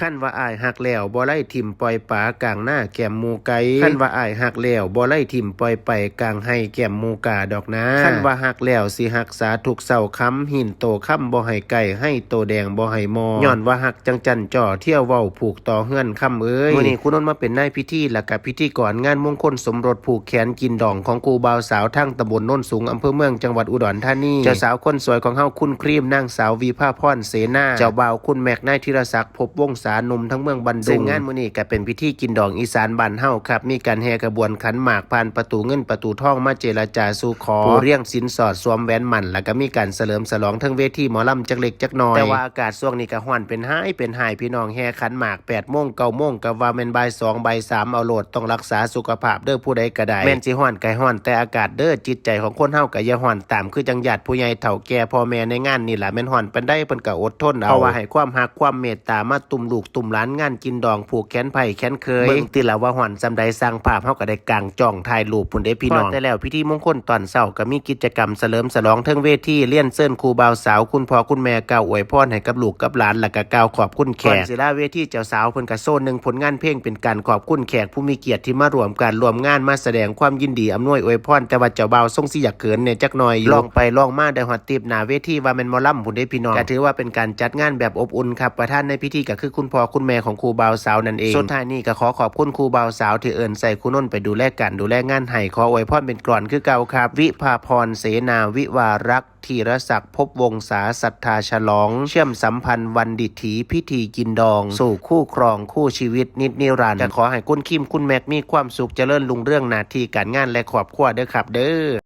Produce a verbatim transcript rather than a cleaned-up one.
คันว่าอ้ายฮักแล้วบ่ไล่ถิ่มปล่อยปากลางนาแก้มหมู่ไก่ คันว่าอ้ายฮักแล้วบ่ไล่ถิ่มปล่อยไปกลางไฮ่แก้มหมู่กาดอกนา คันว่าฮักแล้วสิฮักษาทุกเซ้าค่ำ หินโตค่ำบ่ให้ไกล ไฮ่โตแดงบ่ให้มอง ย้อนว่าฮักจั่งจั่นจ้อ เที่ยวเว้าผูกต่อเฮือนค่ำเอ้ย มื้อนี้ครูนนท์มาเป็นนายพิธี แล้วก็พิธีกรงานมงคลสมรสผูกแขนกินดองของคู่บ่าวสาวทางตำบลโนนสูง อำเภอเมือง จังหวัดอุดรธานี เจ้าสาวคนสวยของเฮาคุณครีม นางสาววิภาพร เสนา เจ้าบ่าวคุณแม็ก นายธีรศักดิ์ พบวงศา หนุ่มทั้งเมืองบันดุง ซึ่งงานมื้อนี้ก็เป็นพิธีกินดองอีสานบ้านเฮาครับ มีการแห่ขบวนขันหมากผ่านประตูเงินประตูทองมาเจรจาสู่ขอ ผู้เลี้ยงสินสอดสวมแหวนหมั้น แล้วก็มีการเฉลิมฉลองเทิงเวทีหมอลำจักเล็กจักน้อย แต่ว่าอากาศช่วงนี้ก็ร้อนเป็นไห้เป็นไห้ พี่น้อง แห่ขันหมากแปดโมงเก้าโมงก็ว่าแม่นบ่ายสองบ่ายสามเอาโลด ต้องรักษาสุขภาพเด้อผู้ใดก็ได้ แม่นสิร้อนก็ให้ร้อนแต่อากาศเด้อ จิตใจของคนเฮาก็อย่าร้อนตาม คือจั่งญาติผู้ใหญ่เฒ่าแก่พ่อแม่ในงานนี่ล่ะ แม่นร้อนปานใดเพิ่นก็อดทนเอา เพราะว่าให้ความฮักความเมตตามาตุ้มลูกตุ้มหลาน งานกินดองผูกแขนไผแขนเขย เบิ่งติล่ะว่าฮ้อนส่ำใด ช่างภาพเฮาก็ได้กางจ้องถ่ายรูปพุ้นเด้พี่น้อง พอแต่แล้วพิธีมงคลตอนเช้าก็มีกิจกรรมเฉลิมฉลองเทิงเวที เรียนเชิญคู่บ่าวสาว คุณพ่อคุณแม่กล่าวอวยพรให้กับลูกกับหลาน แล้วก็กล่าวขอบคุณแขก ก่อนสิลาเวที เจ้าสาวเพิ่นก็โชว์หนึ่งผลงานเพลงเป็นการขอบคุณแขกผู้มีเกียรติที่มาร่วมการร่วมงาน มาแสดงความยินดีอำนวยอวยพร แต่ว่าเจ้าบ่าวทรงสิอยากเขินแหน่จักหน่อยอยู่ ร้องไปร้องมาได้ฮอดติปหน้าเวที ว่าแม่นหมอลำพุ้นเด้พี่น้อง ก็ถือว่าเป็นการจัดงานแบบอบอุ่นครับ ประธานในพิธีก็คือคุณพ่อคุณแม่ของคู่บ่าวสาวนั่นเอง สุดท้ายนี้ก็ขอขอบคุณคู่บ่าวสาวที่เอิ้นใส่ครูนนท์ไปดูแลการดูแลงานให้ ขออวยพรเป็นกลอนคือเก่าครับ วิภาพร เสนา วิวารักษ์ ธีรศักดิ์ พบวงศา ศรัทธาฉลอง เชื่อมสัมพันธ์วันดิถี พิธีกินดอง สู่คู่ครองคู่ชีวิตนิจนิรันดร์ ก็ขอให้คุณคิมคุณแม็กมีความสุขเจริญรุ่งเรืองหน้าที่การงานและครอบครัวเด้อครับเด้อ